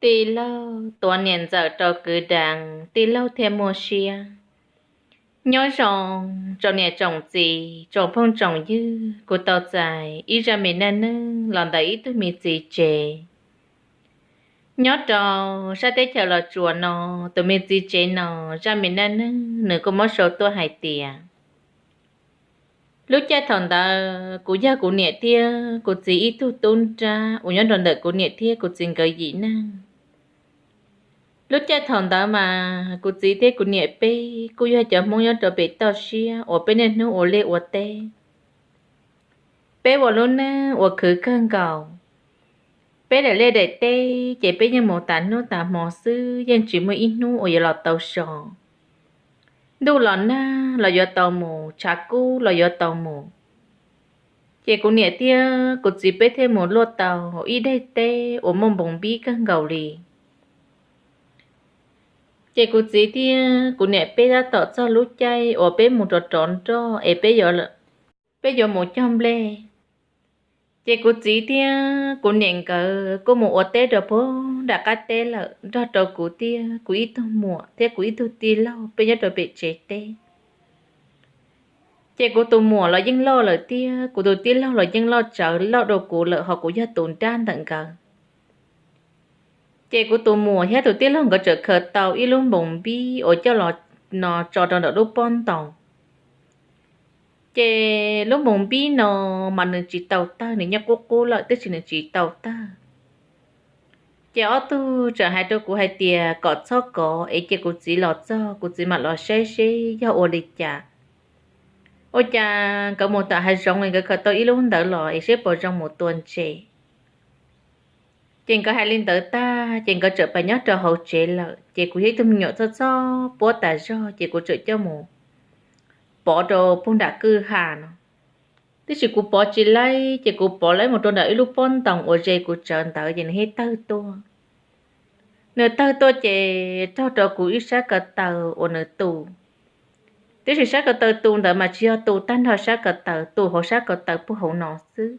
Tij laug tuav niam ntxawm rau kwv deev, tij laug thiaj muaj siab. Nyob zoo tsoom niam tsoom txiv, tsoom phooj tsoom ywg, kuv tau txais ib zaj me neej neeg los ntawm ib tug me txiv tsev nyob rau sab teb chaws Los Tsuas no. Tus me txiv tsev no, zaj me neej neeg nws kuj muab sau tuaj hais tias, lub caij thaum ntawd kuv yog kuv niam thiab kuv txiv ib tug tub nrab uas nyob rau ntawm kuv niam thiab kuv txiv nkawd yim neeg. Lub caij thaum ntawd mas kuv txiv thiab kuv niam peb kuj yog cov Hmoob nyob rau pem toj siab uas peb niaj hnub ua liaj ua teb. Peb ua lub neej uas khwv kawg nkaus. Peb daim liaj daim teb ces peb yeej mus tas hnub tas hmo xwb, yeej tsis muaj ib hnub uas yuav los tau so. Ntuj los nag los yuav tau mus, tshav kub los yuav tau mus. Ces kuv niam thiab kuv txiv peb thiaj mus luaj tau ib daim teb uas muaj npoos npib kawg nkaus li. Ces kuv txiv thiab kuv niam peb tab tom txog lub caij uas peb mus rov rov nroj es peb yuav mus cog nplej. Ces kuv txiv thiab kuv niam nkawd kuj mus ua teb rau puag nram qab teb lawm, nrog rau kuv thiab kuv ib tug muam thiab kuv ib tug tij laug peb nyob rau pem tsev teb. Ces kuv tus muam los yeej loj lawm thiab kuv tus tij laug los yeej loj tsawv loj dua kuv lawm, ho kuv yog tus nrab ntawm nkawd. Ces kuv tus muam thiab tus tij laug nkawd txawm khaws tau ib lub npoos npib uas coj los no tso rau ntawm lub pob ntoos. Ces lub npoos npib no mas nws tsis tau tawg, nws nyob qub qub lawm tab sis nws tsis tau tawg. Ces ob tug txawm hais rau kuv hais tias kom txhob kov es cia kuv txiv los txog kuv txiv mam los saib seb yog ua li cas. Ua cas nkawd mus tom hav zoov es nkawd khaws tau ib lub ntawd los es seb puas zoo mus tua ntses. Ces nkawd hais li ntawd tag ces nkawd txawm pais nyob rau hauv tsev lawm, ces kuv yog ib tug me nyuam txhob txhob puab tas zog ces kuv txawm coj mus pov rau puag nram kwj ha no. Tab sis kuv pov tsis laib ces kuv pov laib mus rau nram ib lub pob ntoos uas ze kuv tsawv ntawd ces nws thiaj tawg tuaj. Nws tawg tuaj ces raug rau kuv ib sab ko taw uas nws tu. Tab sis sab ko taw tu ntawd mas tsis yog tu tag nrho sab ko taw, tu hauv sab ko taw puag hauv no xwb.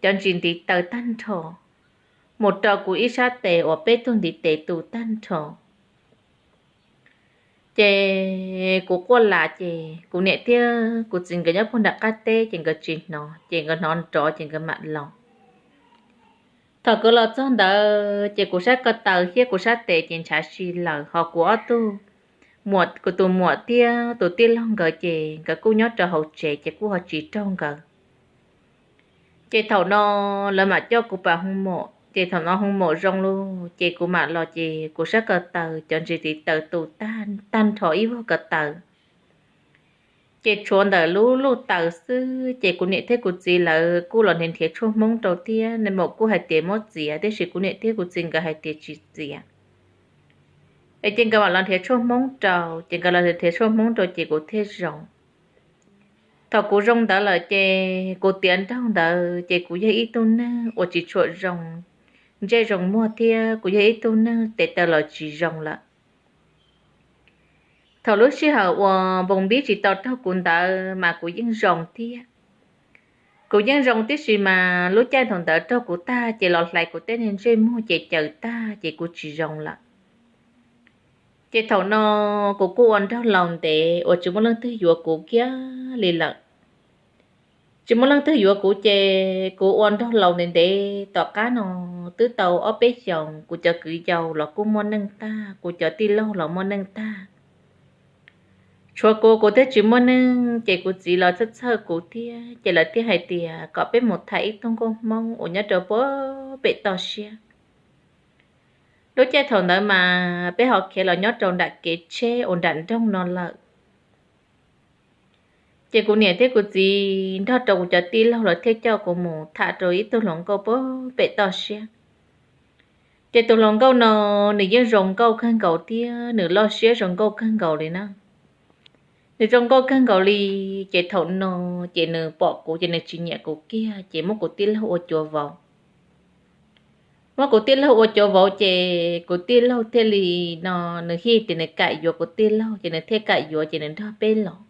Cov ntsis ntiv taw tag nrho mus rau kuv ib sab tes uas peb tug ntiv tes tu tag nrho. Ces kuv quaj las ces kuv niam thiab kuv txiv nkawd nyob puag nram qab teb ces nkawd tsis hnov, ces nkawd hnov nrov ces nkawd mam los. Thaum kuv los txog ntawd ces kuv sab ko taw thiab kuv sab tes ces ntshav si lawm, ho kuv ob tug, kuv tus muam thiab tus tij laug nkawd ces nkawd kuj nyob rau hauv tsev ces kuj ho tsis raug nkawd. Ces thaum no lawv mam coj kuv pas hoo mom, ces thaum no hoo mom zoo lawm ces kuv mam los ces kuv sab ko taw cov ntsis ntiv taw tu tag nrho ib vuag ko taw. Ces tshuav ntawm lub luj taws xwb ces kuv niam thiab kuv txiv lawv kuj los nrhiav nrhiav tshuaj hmoob rau thiab, nws mam kuj hais tias muab txiav, tiam sis kuv niam thiab kuv txiv nkawd hais tias tsis txiav. Es ces nkawd mam los nrhiav tshuaj hmoob rau, ces nkawd los nrhiav tshuaj hmoob rau ces kuv thiaj zoo. Thaum kuv zoo ntawd lawm ces kuv tiav nraug ntawd ces kuv yog ib tug neeg uas tsis tshua zoo ntsej zoo muag thiab kuv yog ib tug neeg tes taw los tsis zoo lawm. Thaum lub sij hawm uas npoos npib tsis tau raug kuv ntawd mas kuv yeej zoo thiab. Kuv yeej zoo tib si mas lub caij thaum ntawd raug kuv tag ces los hlais kuv tej niag ntsej muag ces caws tag ces kuv tsis zoo lawm. Ces thaum no kuv kuj ua nraug laus ntev uas tsis muaj leej twg yuav kuv kiag li lawm. Tsis muaj leej twg yuav kuv ces kuv ua nraug laus ntev ntev tom qab no twb tau ob peb xyoos kuv cov kwv yau los kuj muaj neej tag, kuv cov tij laug los muaj neej tag. Tshuav kuv, kuv thiaj tsis muaj neej ces kuv txiv los txhawj txhawj kuv thiab ces lawv thiaj hais tias kom peb mus tham ib tug nkauj hmoob uas nyob rau puag pem toj siab. Lub caij thaum ntawd mas peb ho khiav los nyob rau nram kev tsheb uas nram nroog no lawm. Ces kuv niam thiab kuv txiv nrog rau kuv cov tij laug lawv thiaj coj kuv mus tham rau ib tug hluas nkauj puag pem toj siab. Ces tus hluas nkauj no nws yeej zoo nkauj kawg nkaus thiab nws loj siab zoo nkauj kawg nkaus li na. Nws zoo nkauj kawg nkaus li, ces thaum no ces nws pom kuv ces nws tsis nyiam kuv kiag ces muab kuv tij laug ua cuav vauv. Muab kuv tij laug ua cuav vauv ces kuv tij laug thiaj li no, nws thiaj tias nws kam yuav kuv tij laug ces nws thiaj kam yuav ces nws nrog peb los.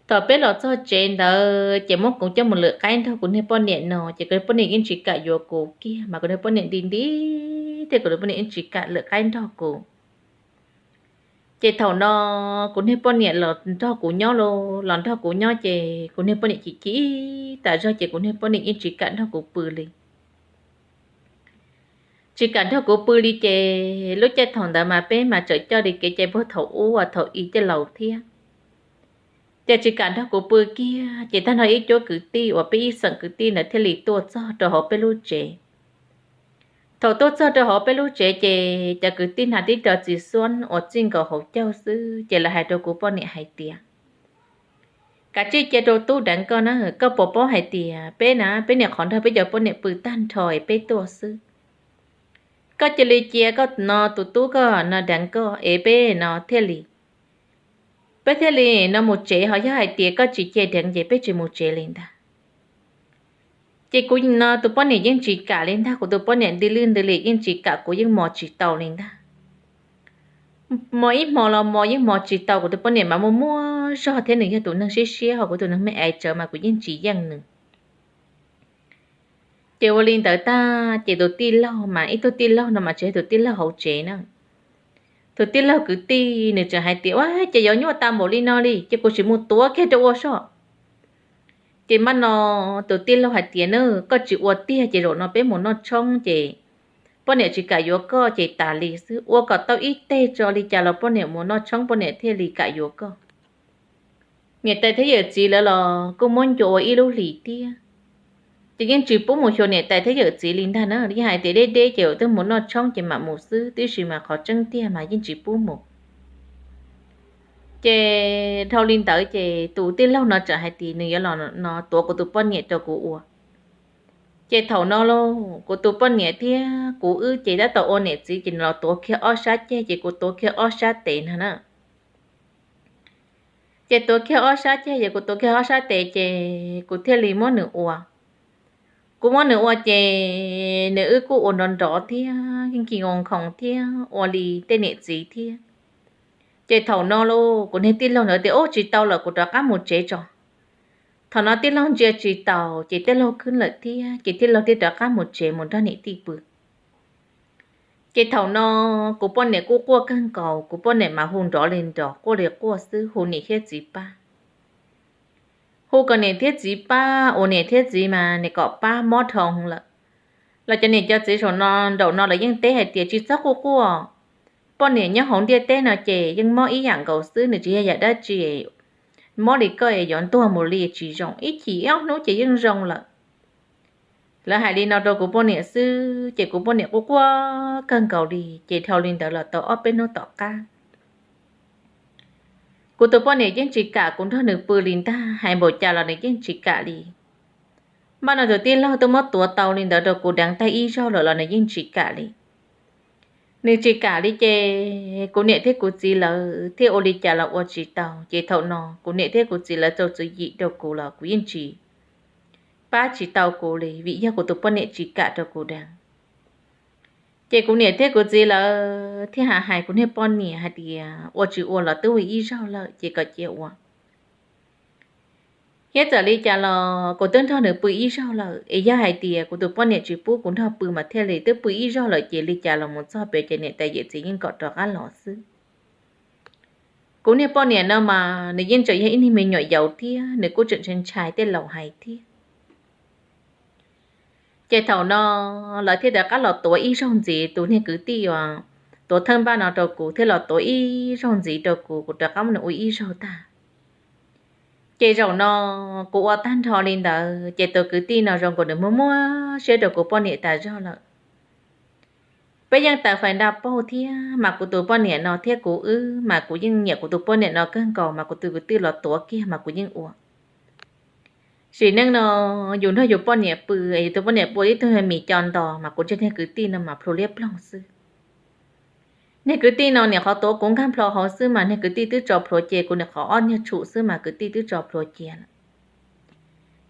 Thaum peb los txog tsev ntawd ces muab kuv coj mus lwm qaib nrog kuv niag poj niam no ces kuv niag poj niam yeej tsis kam yuav kuv kiag mas kuv niag poj niam nti nti thiab kuv tus poj niam yeej tsis kam lwm qaib nrog kuv. Ces thaum no kuv niag poj niam los nrog kuv nyob, los nrog kuv nyob ces kuv niag poj niam chim chim tas zog ces kuv niag poj niam yeej tsis kam nrog kuv pw li. Tsis kam nrog kuv pw li ces lub caij thaum ntawd mas peb mas txawm coj li kev cai puag thaum ub uas thaum i coj laus thiab. Ces tsis kam nrog kuv pw kiag ces tag nrho ib cuab kwv tij uas peb ib xeem kwv tij ntawd thiaj li tuaj txog rau hauv peb lub tsev. Thaum tuaj txog rau hauv peb lub tsev ces cov kwv tij hnav tib co txiv xuab uas txij nkaus hauv caug xwb ces lawv hais rau kuv poj niam hais tias, kav tsij cia rau tub deev koj na, koj puas paub hais tias peb na peb niam qhov nrog peb cov poj niam pw tag nrho es peb tuaj xwb. Koj cia li cia koj no tus tub koj no deev koj es peb no thiaj li, peb thiaj li no mus tsev, ho yog hais tias koj tsis cia deev ces peb tsis mus tsev li ntag. Ces kuv no tus poj niam yeej tsis kam li ntag, kuv tus poj niam nti lwj nti lis yeej tsis kam, kuv yeej mos tsis tau li ntag. Mos ib hmo los mos yeej mos tsis tau, kuv tus poj niam mas muaj muaj zog thiab nws yog tus neeg siab siab, ho kuv tus neeg me aiv tsawv mas kuv yeej tsis yeej nws. Ces ua li ntawd tag ces tus tij laug mas ib tug tij laug no mas tsis yog tus tij laug hauv tsev na, tus tij laug kwv tij nws tseem hais tias ua ces yuav nyuaj tas npaum li no li ces kuv tsis mus tuav kiag rau ua soj. Ces mam no tus tij laug hais tias na, koj tsis ua tiag ces zaum no peb mus noj tshoob ces poj niam tsis kam yuav koj ces tas li xwb, ua kom tau ib teg tso li cas los poj niam mus noj tshoob poj niam thiaj li kam yuav koj. Niam tais thiab yawm txiv lawv los kuj muab ncua ua ib lub hlis thiab, ces yeej tsis pub mus xyuas niam tais thiab yawm txiv li ntag na, yeej hais tias deb deb ces twb mus noj tshoob ces mam mus xwb, tiam sis mas qhov tseeb tiag mas yeej tsis pub mus. Ces dhau li ntawd ces tus tij laug no tseem hais tias nws yuav los no tuav kuv tus poj niam rau kuv ua. Ces thaum no los kuv tus poj niam thiab kuv wb ces tab tom ua niam txiv ces nws los tuav kiag ob sab ceg ces kuv tuav kiag ob sab tes no na. Ces tuav kiag ob sab ceg ces kuv tuav kiag ob sab tes ces kuv thiaj li muab nws ua. Kuv muab nws ua ces nws wb kuj ua nrov nrov thiab nkig nkoo nkhoos thiab ua li tej niam txiv thiab. Ces thaum no los kuv niag tij laug ntawd tias ub tsis tau lawm kuv rov qab mus tsev tso. Thaum no tij laug ntsia tsis taus ces tij laug khwb lawm thiab ces tij laug thiaj rov qab mus tsev mus nrog niam tij pw. Ces thaum no kuv poj niam kuj quaj kawg nkaus, kuv poj niam mas hu nrov li nrov quaj li quaj xwb, hu niam thiab txiv pab. Hu kom niam thiab txiv pab, ua niam thiab txiv mas niam kom pab mob dhau lawm. Los cov niam cov txiv saum no nraum no lawv yeej teb hais tias tsis txhob quaj quaj, poj niam nyob hauv ntiaj teb no ces yeej mob ib yam nkaus xwb, nws tsis yog yam dab tsi, mob li koj yuav ntuag mus li tsis zoo, ib chim ib ob hnub ces yeej zoo lawm. Lawv hais li no rau kuv poj niam xwb ces kuv poj niam quaj quaj kawg nkaus li, ces dhau li ntawd los tau ob peb hnub tom qab kuv tus poj niam yeej tsis kam kuv nrog nws pw li ntag, hais npaum cas los nws yeej tsis kam li. Npaj no tus tij laug twb muab tuav tau li ntawd rau kuv deev tag ib zaug lawm los nws yeej tsis kam li. Nws tsis kam li ces kuv niam thiab kuv txiv lawv thiaj ua li cas los ua tsis tau, ces thaum no kuv niam thiab kuv txiv lawv txaus tswv yim rau kuv los kuv yeej tsis, pab tsis tau kuv li vim yog kuv tus poj niam tsis kam rau kuv deev. Ces kuv niam thiab kuv txiv lawv thiaj hais hais kuv niag poj niam hais tias ua tsis ua los twb ua ib zaug lawm ces kom cia ua. Thiab txawm li cas los kuv twb nrog nws pw ib zaug lawm, es yog hais tias kuv tus poj niam tsis pub kuv nrog pw mas thiaj li twb pw ib zaug lawm ces li cas los mus txog pem ces niam tais yawm txiv yeej kom rov qab los xwb. Kuv niag poj niam no mas nws yeej tseem yog ib niag me nyuam yaus thiab nws kuj tseem ntshai ntshai tej laus hais thiab. Ces thaum no lawv thiaj rov qab los tuav ib zaug ntxiv, tus niag kwv tij uas tuav thawj npaj no rau kuv thiaj los tuav ib zaug ntxiv rau kuv, kuv rov qab muab nws ua ib zaug tag. Ces zaum no kuv ua tag nrho li ntawd ces tus kwv tij no zoo nkaus nws muaj muaj siab rau kuv poj niam tas zog lawm. Peb yeej tawm fais nra paug thiab mas kuv tus poj niam no thiab kuv wb mas kuv yeej nyiam kuv tus poj niam no kawg nkaus mas kuv tus kwv tij los tuav kiag mas kuv yeej ua. Sim neej no yus nrog yus poj niam pw, yus tus poj niam pw ua ib tug mis co nto mas kuv ntsia niag kwv tij no mas plhu liab ploog xwb. Niag kwv tij no niam qhov tuav kuv nkag plho hauv xwb mas niag kwv tij twb tso plhuav cia, kuv niam qhov ob nyuag tshum xwb mas kwv tij twb tso plhuav cia lawm.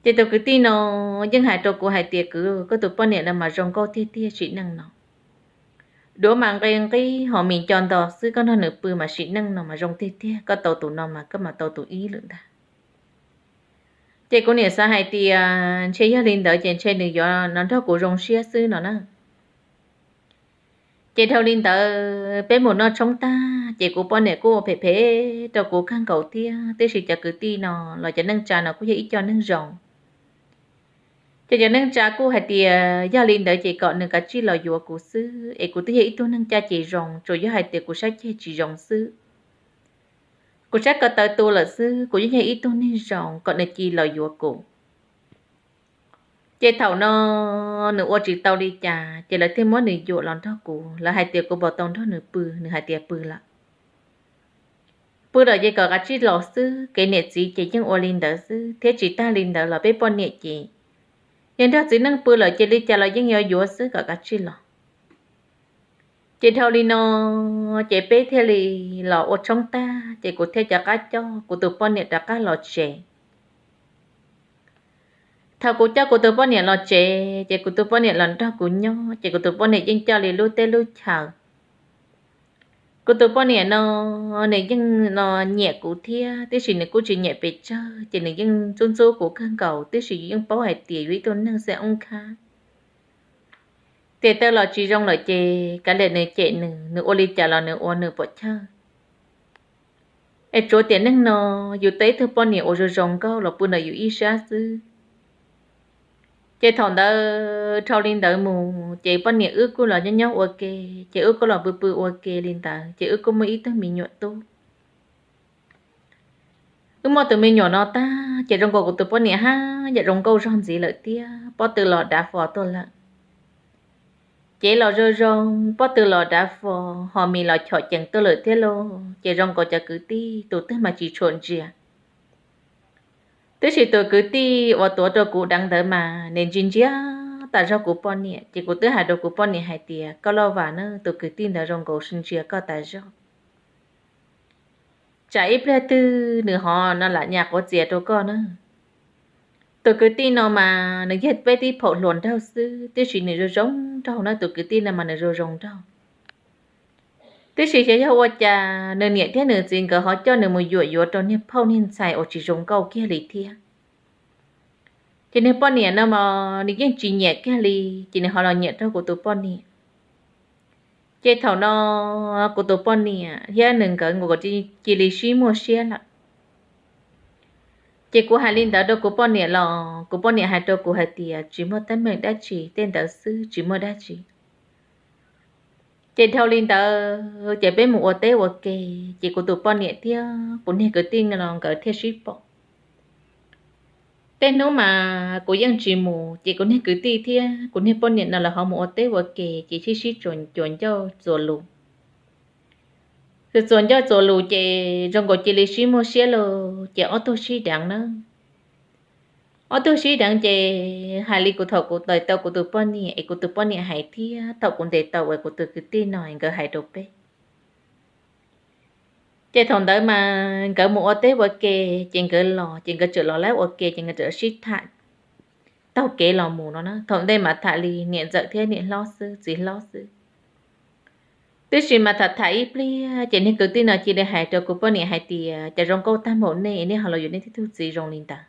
Ces tus kwv tij no yeej hais rau kuv hais tias kwv, koj tus poj niam no mas zoo nkauj tiag tiag sim neej no. Duav mas nqi nqib ho mis co nto xwb, koj nrog nws pw mas sim neej no mas zoo tiag tiag, koj tau tus no mas koj mas tau tus ib lawm ntag. Ces kuv niam xav hais tias ntshe yog li ntawd ces ntshe nws yuav no nrog kuv zoo siab xwb no na. Ces dhau li ntawd peb mus noj tshoob tag ces kuv poj niam kuj ua phem phem rau kuv kawg nkaus thiab, tiam sis cov kwv tij no los cov neej tsa no kuj yog ib co neeg zoo. Ces cov neej tsa kuj hais tias yog li ntawd ces kom nws kav tsij los yuav kuv xwb, es kuv twb yog ib tug neeg caj ces zoo, tsuas yog hais tias kuv saib ceg tsis zoo xwb. Kuv saib ko taw tu lawm xwb, kuv yeej yog ib tug neeg zoo, kom nws cia li los yuav kuv. Ces thaum no nws ua tsis tau li cas ces lawv thiaj muab nws yuam los nrog kuv. Lawv hais tias kuv puas tau nrog nws pw, nws hais tias pw lawm. Pw lawm ces kom kav tsij los xwb, kev niam txiv ces yeej ua li ntawd xwb, thiab tsis tag li ntawd los peb poj niam ces yog nrog txiv neej pw lawm ces li cas los yeej yuav yuav xwb, kom kav tsij los. Ces dhau li no ces peb thiaj li los ua tshoob tag ces kuv thiaj rov qab coj kuv tus poj niam rov qab los tsev. Thaum kuv coj kuv tus poj niam los tsev ces kuv tus poj niam los nrog kuv nyob, ces kuv tus poj niam yeej coj li lub teb lub chaw. Kuv tus poj niam no nws yeej no nyiam kuv thiab, tiam sis nws kuj tsis nyiam pes tsawg, ces nws yeej ntxub ntxub kuv kawg nkaus, tiam sis yeej paub hais tias yus ib tug neeg xeeb oob khab, tes taw los tsis zoo lawm ces kav liam nws, cem nws, nws ua li cas los nws ua nws pom chawj. Es tsuav tiam neej no yus tau ib tug poj niam uas zoo zoo nkauj los pw ntawm yus ib sab xwb. Ces thaum ntawd dhau li ntawd mus ces poj niam wb kuj los nyob nyob ua ke, ces wb kuj los pw pw ua ke li ntawd, ces wb kuj muaj ib tug me nyuam tub. Wb muaj tus me nyuam no tag ces zoo nkaus kuv tus poj niam haj yam zoo nkauj zog ntxiv lawm thiab, pob tw los dav fo tuaj lawm. Cev los zoo zoo, pob tw los dav fo, ho mis los chom cees tuaj lawm thiab lauj. Ces zoo nkaus cov kwv tij tus twg mas tsis tshua ntsia. Tiam sis tus kwv tij uas tuav rau kuv deev ntawd mas nws ntsia ntsia tas zog kuv poj niam, ces kuv twb hais rau kuv poj niam hais tias, koj loj vas na, tus kwv tij ntawd zoo nkaus ntsia koj tas zog. Tsam ib pliag twg nws ho no lam nyas quav txias rau koj na. Tus kwv tij no mas nws yog peb tib phaum hluas nraug xwb, tiam sis nws zoo zoo nraug na, tus kwv tij no mas nws zoo zoo nraug. Tiam sis xyov yog ua cas nws niam thiab nws txiv nkawd ho coj nws mus yuam yuav rau niag phauj niag ntxhais uas tsis zoo nkauj kiag li thiab. Ces niag poj niam no mas nws yeej tsis nyiam kiag li, ces nws ho los nyiam rau kuv tus poj niam. Ces thaum no kuv tus poj niam thiab nws nkawd nkaus cia li sib muaj siab lawm. Ces kuv hais li ntawd rau kuv poj niam los kuv poj niam hais rau kuv hais tias tsis muaj teeb meem dab tsi, tej ntawd xwb tsis muaj dab tsi. Ces dhau li ntawd ces peb mus ua teb ua ke, ces kuv tus poj niam thiab kuv niag kwv tij no nkawd thiaj sib pom. Tej hnub mas kuv yeej tsis mus, ces kuv niag kwv tij thiab kuv niag poj niam no lawv ho mus ua teb ua ke, ces sib sib txuas ncauj txuas lus. Txuas ncauj txuas lus ces zoo nkaus cia li sib muaj siab lauj, ces ob tug sib deev na. Ob tug sib deev ces hais li kuv thaum kuv ntes tau kuv tus poj niam es kuv tus poj niam hais thiab thaum kuv ntes tau uas kuv tus kwv tij no nkawd hais rau peb. Ces thaum ntawd mas nkawd mus ua teb ua ke, ces nkawd los ces nkawd txawm los lab ua ke ces nkawd txawm sib tham taug kev los mus no na. Thaum ntej mas tham li niam ntxawm thiab niam hlob xwb, txiv hlob xwb. Tiam sis mas tham tham ib pliag ces niag kwv tij no cia li hais rau kuv poj niam hais tias, cas zoo nkauj tag npaum nej, nej ho los yuav nej tib tug txiv zoo li ntawd.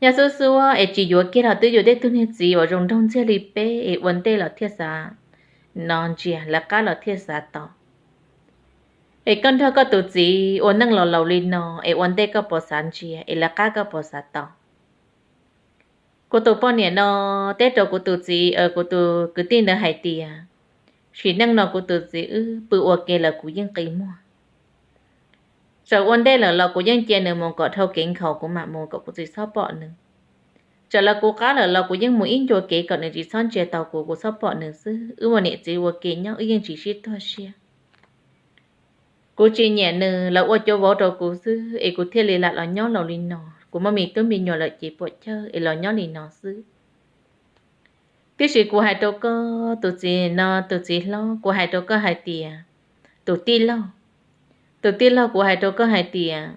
Yog xub xuab es tsis yuav kiag los twb yuav tej tug niag txiv uas zoo nraug ntxiag li peb es ua ntej los thiaj xav no ntsia, lawv qab los thiaj xav tau. Es koj nrog koj tus txiv ua neej los laus li no es ua ntej koj puas xav ntsia es lawv qab koj puas xav tau. Kuv tus poj niam no teb rau kuv tus txiv, kuv tus kwv tij ntawd hais tias, sim neej no kuv tus txiv wb pw ua ke lawm kuv yeej qi muag. Txawm ua ntej lawm los kuv yeej cia nws mus kom dhau kev nkhaus kuv mam mus kom kuv tsis txhob pom nws. Txawm lawv kuv qab lawm los kuv yeej mus ib ncua kev kom nws tsis txhob ntsia tau kuv, kuv txhob pom nws xwb. Wb ua niam txiv ua ke nyob wb yeej tsis sib tuag siab. Kuv tsis nyiam nws, lawv ua cuab vauv rau kuv xwb es kuv thiaj li lam los nyob laus li no. Kuv muaj me tub me nyuam lawm ces puam chawj es los nyob li no xwb. Tiam sis kuv hais rau koj tus txiv no, tus txiv hlob, kuv hais rau koj hais tias, tus tij laug, tus tij laug, kuv hais rau koj hais tias,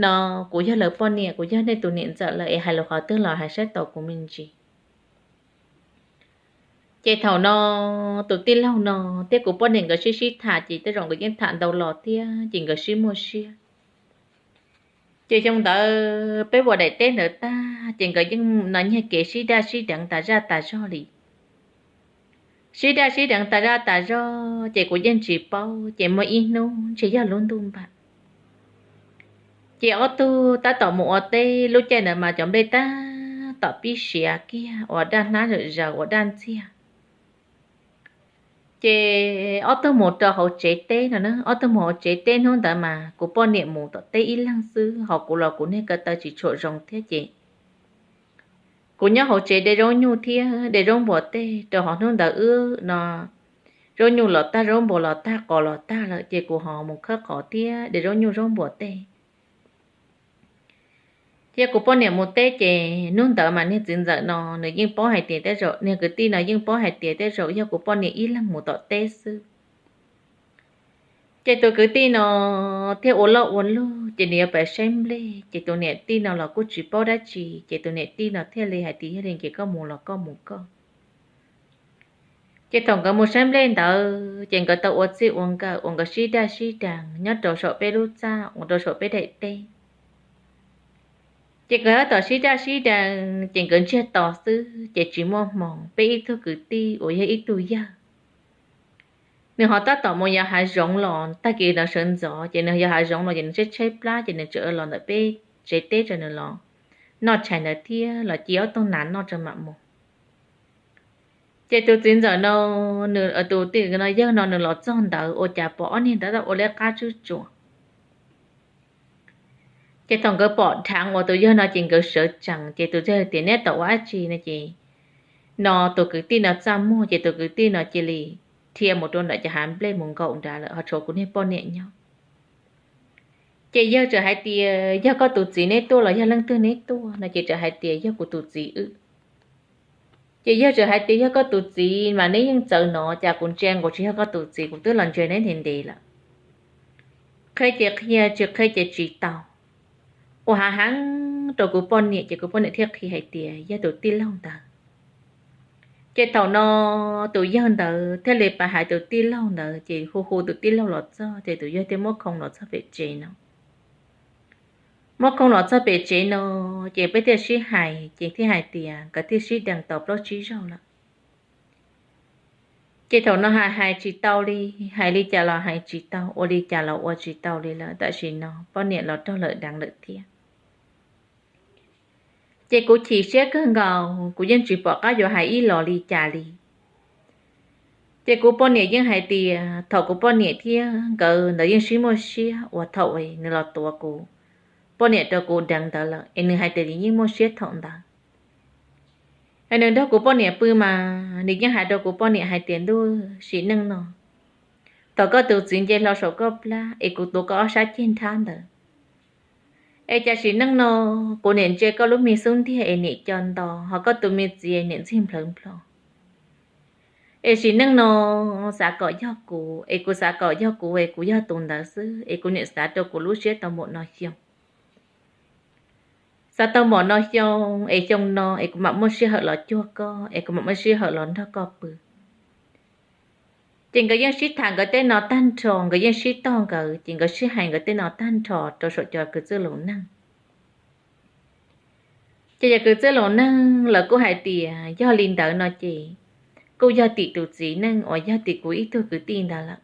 no kuv yog lawv poj niam, kuv yog nej tus niam ntxawm lawm es hais lus qhov twg los hais saib taus kuv me ntsis. Ces thaum no tus tij laug no thiab kuv poj niam nkawd sib sib tham ces tej zaum nkawd yeej tham ntau los thiab ces nkawd sib muaj siab. Ces xyoo ntawd peb ua daim teb ntawd tag ces nkawd yeej no nyiag kev sib daj sib deev tas zaj tas zog li. sib daj sib deev tas zaj tas zog ces kuv yeej tsis paub. Ces muaj ib hnub ntshe yog lub ntuj npam, ces ob tug tab tom mus ua teb, lub caij ntawd mas cov nplej tab tom pib siav kiag uas daj hnab zawm zaws uas daj ntxiag. Ces ob tug mus rau hauv tsev teb no na, ob tug mus hauv tsev teb hnub ntawd mas kuv poj niam mus tom teb ib leeg xwb, ho kuv los kuv niag ko taw tsis tshua zoo thiab ces kuv nyob hauv tsev de zaub nyuj thiab de zaub npua tej rau hauv. Hnub ntawd wb no zaub nyuj los tag, zaub npua los tag, qos los tag lawm ces kuv ho mus khawb qos thiab de zaub nyuj zaub npua tej. Ces kuv poj niam mus teb ces hnub ntawd mas niag txiv ntxawm no nws yeej paub hais tias tej zaum, niag kwv tij no yeej paub hais tias tej zaum yog kuv poj niam ib leeg mus tom teb xwb. Ces tus kwv tij no thiaj ua loj ua luj ces nws yuav pab saib nplej, ces tus niam tij no los kuj tsis paub dab tsi, ces tus niam tij no thiaj li hais tias yog li ces koj mus los koj mus koj. Ces thaum nkawd mus saib nplej ntawd ces nkawd tau ua txij ua nkawm uas nkawd sib daj sib deev nyob rau saum peb lub txaj uas rau saum peb daim teb. Ces nkawd tab tom sib daj sib deev ces nkawd ntsiag to xwb ces tsis muaj hmoo, peb ib tug kwv tij uas yog ib tug yawg, nws ho tab tom mus yos hav zoov los. Tag kis no sawv ntxov ces nws yos hav zoov los ces nws tshaib tshaib plab ces nws tseem los ntawm peb tsev teb rau nws los noj tshais ntawd thiab los ci ob tug nas noj rau mam mus. Ces tus txiv ntxawm no, nws tus tij no yawg no nws los txog ntawd ua cas pom ob niag ntawd ua liab qab tswb tsuas. Ces thaum nkawd pom dheev uas tus yawg no ces nkawd sawv tsees, ces tus yawg tias neb tau ua dab tsi no ces no tus kwv tij no txaj muag, ces tus kwv tij no cia li dhia mus rau ntawm cov hav nplej mus nkaum nrad lawm, ho tshuav kuv niag poj niam nyob. Ces yawg txawm hais tias yog koj tus txiv neb tuaj los yog leej twg neb tuaj no ces txawm hais tias yog kuv tus txiv wb. Ces yawg txawm hais tias yog koj tus txiv mas neb yeej txawv no, cas kuv ntsia nkaus tsis yog koj tus txiv, kuv twb los ntsia neb ntev ntev lawm. Qhia ces qhia, tsis qhia ces tsis tau. Ua hav heev rau kuv poj niam ces kuv poj niam thiaj qhia hais tias yog tus tij laug ntawd. Ces thaum no tus yawg ntawd thiaj li pab hais tus tij laug ntawd, ces hu hu tus tij laug los txog ces tus yawg thiaj muab khoo los txog pem tsev no. Muab khoo los txog pem tsev no, ces peb thiaj sib hais, ces thiaj hais tias nkawd thiaj sib deev tau plaub tsib zaug lawm. Ces thaum no hais hais tsis tau li, hais li cas los hais tsis tau, ua li cas los ua tsis tau li lawm. Tam sim no poj niam los raug lawm deev lawm thiab. Ces kuv chim siab kawg nkaus, kuv yeej tsis pom qab yuav hais ib los li cas li. Ces kuv poj niam yeej hais tias thaum kuv poj niam thiab nkawd ntawd yeej sib muaj siab uas thaum nws los tuav kuv poj niam rau kuv deev ntawd lawm es nws hais tias nws yeej muaj siab thaum ntawd. Es nws nrog kuv poj niam pw mas nws yeej hais rau kuv poj niam hais tias ntuj, sim neej no thaum koj tus txiv nce hlo saum koj plab es kuv tuav koj ob sab ceg nrhab ntawd, es cas sim neej no kuv niam ntsia koj lub me xub ntiag es niam co nto, ho koj tus me txiv niam ntxig nplhawv nplho. Es sim neej no xav kom yog kuv, es kuv xav kom yog kuv es kuv yog tus ntawd xwb, es kuv niam xav rau kuv lub siab tau npaum no xyoo. Xav tau npaum no xyoo, es xyoo no es kuv mam muaj sij hawm los cuag koj, es kuv mam muaj sij hawm los nrog koj pw. Ces nkawd yeej sib tham nkawd tej no tag nrho, nkawd yeej sib tog nkawd, ces nkawd sib hais nkawd tej no tag nrho rau saum cov kwv txwj laus neeg. Ces cov kwv txwj laus neeg lawv kuj hais tias yog li ntawd no ces kuj yog tim tus txiv neej uas yog tim kuv ib tug kwv tij ntawd lawm.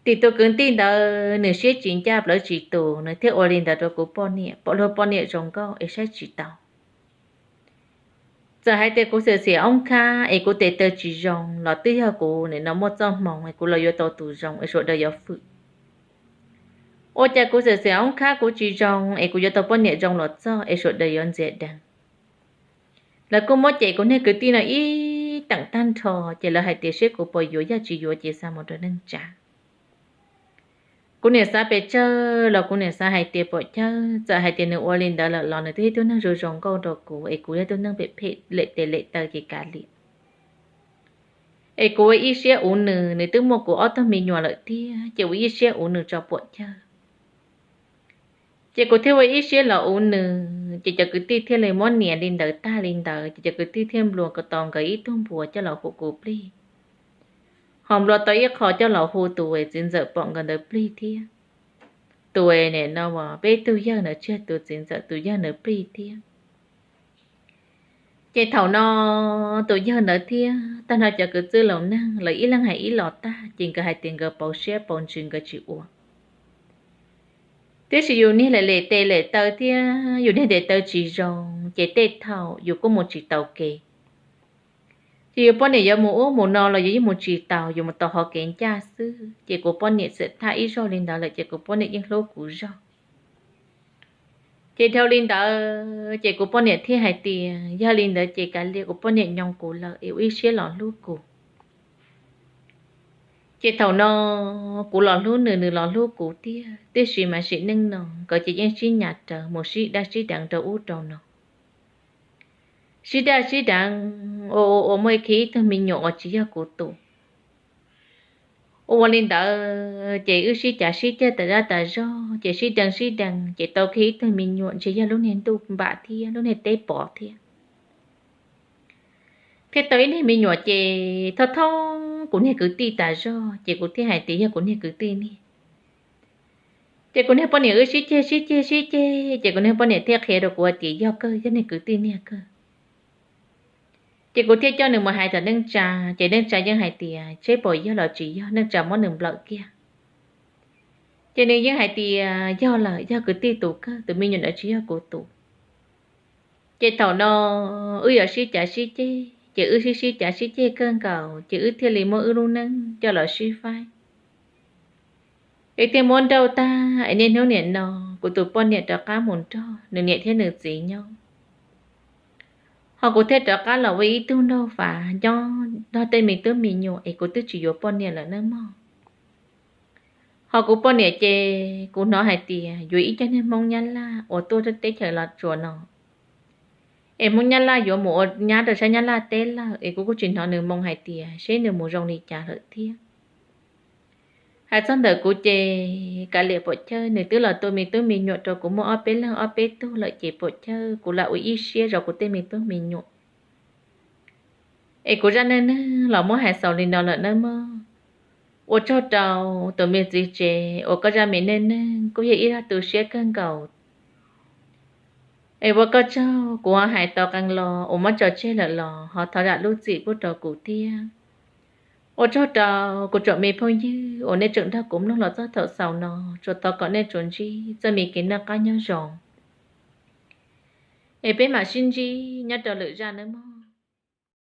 Tim tus kwv tij ntawd nws siab tsis ncaj plawv tsis tus, nws thiaj ua li ntawd rau kuv poj niam, pom luag poj niam zoo nkauj es saib tsis taus. Txawm hais tias kuv xiam xiam oob khab es kuv tes taw tsis zoo los twb yog kuv nim no muaj txoj hmoo es kuv los yuav tau tus zoo es sawv daws yuav fwm. Ua cas kuv xiam xiam oob khab kuv tsis zoo es kuv yuav tau poj niam zoo los txog es sawv daws yuav ntxias deev. Lawv kuj muab cem kuv niag kwv tij no ib teem tag nrho, ces lawv hais tias seb kuv puas yuav, yog tsis yuav ces xa mus rau neej tsa. Kuv niam xav pes tsawg los kuv niam xav hais tias puam chawj, txawm hais tias nws ua li ntawd lawm los nws twb yog tug neeg zoo zoo nkauj rau kuv es kuv yog tug neeg phem phem lem tes lem taw ces kav liam. Es kuv ua ib siab uv nws, nws twb muaj kuv ob tug me nyuam lawm thiab, ces ua ib siab uv nws tso puam chawj. Ces kuv thiaj ua ib siab los uv nws, ces cov kwv tij thiaj li muab nias li ntawd tag li ntawd, ces cov kwv tij thiaj nplua tau nkawd ib tug npua coj los hu kuv plig, ho nplua tau ib qho coj los hu tus txiv ntxawm pom nkawd ntawd plig thiab. Tus nim no peb tug yawg ntawd tseg tus txiv ntxawm tus yawg ntawd plig thiab. Ces thaum no tus yawg ntawd thiab tag nrho cov kwv tij laus neeg lawv ib leeg hais ib los tag ces nkawd hais tias nkawd pauv siab pauv ntsws nkawd tsis ua. Tiam sis yus niag lem lem tes lem taw thiab yus niag tes taw tsis zoo ces tej thaum yus kuj mus tsis taus kev. Ces yus poj niam yuav mus ub mus no los yus yeej mus tsis taus, yus mus tau hov kev ncaj xwb. Ces kuv poj niam txawm thaj ib zaug li ntawd lawm ces kuv poj niam yeej hlub kuv zog. Ces dhau li ntawd ces kuv poj niam thiaj hais tias yog li ntawd ces kav liam, kuv poj niam nyoo kuv lawm es ua ib siab los hlub kuv. Ces thaum no kuv los hlub nws, nws los hlub kuv tiag, tiam sis mas sim neej no nkawd ces yeej sib nyam rawv mus sib daj sib deev rau ub rau no, sib daj sib deev ua ua ua muaj khi ib tug me nyuam uas tsis yog kuv tus. Ua ua li ntawd ces wb sib cav sib ceg tas zaj tas zog ces sib deev sib deev ces tau khi ib tug me nyuam ntshe yog lub niag ntuj npam thiab lub niag teb pov thiab. Thiaj tau ib niag me nyuam ces thoj thoob kuv niag kwv tij tas zog ces kuv thiaj hais tias yog kuv niag kwv tij niag. Ces kuv niag poj niam wb sib ceg sib ceg sib ceg ces kuv niag poj niam thiaj qhia rau kuv hais tias yog kawg, yog niag kwv tij niag kawg. Ces kuv thiaj coj nws mus hais tom neej tsa, ces neej tsa yeej hais tias tsis paub yog los tsis yog, neej tsa muab nws nplawm kiag. Ces nws yeej hais tias yog lawm, yog kwv tij tus kawg, tus me nyuam ntawd tsis yog kuv tus. Ces thaum no wb yuav sib cav sib ceg ces wb sib sib cav sib ceg kawg nkaus ces wb thiaj li muab wb lub neej coj los sib faib. Es thiaj muab nrauj tag es niaj hnub nim no kuv tus poj niam rov qab mus nrog nws niam thiab nws txiv nyob, ho kuv thiaj rov qab los ua ib tug nraug fav nyob nrog tej me tub me nyuam es kuv twb tsis yuav poj niam lawm nawb mog. Ho kuv poj niam ces kuv hnov hais tias yuav ib co niag Hmoob Nyab Laj uas tuaj teb chaws Los Tsuas no, es Hmoob Nyab Laj yuav mus ua nyab rau sab Nyab Laj teb lawm es kuv kuj tsis hnov nws moo hais tias seb nws mus zoo li cas lawm thiab. Hais txog ntawm kuv ces kav liam pom chawj, nws twb los tu me tub me nyuam rau kuv muaj ob peb leeg ob peb tug lawm ces pom chawj kuv lam ua ib siab zov kuv tej me tub me nyuam. Es kuv zaj neej neeg los muab hais xaus li no lawm nawb mog. Ua tsaug rau tus me txiv tsev uas koj zaj me neej neeg kuj yog ib zaj tu siab kawg nkaus. Es ua koj tsaug, kuv ho hais tau qee lo uas muab tso tseg lawm los ho thov zam lub txim pub rau kuv thiab. Ua tsaug rau kuv tsoom me phooj ywg uas nej tseem nrog kuv mloog los txog thaum xaus no, tsuas thov kom nej tsuas ntsib txoj me kev noj qab nyob zoo. Es peb mam sib ntsib nyob rau lwm zaj nawb mog.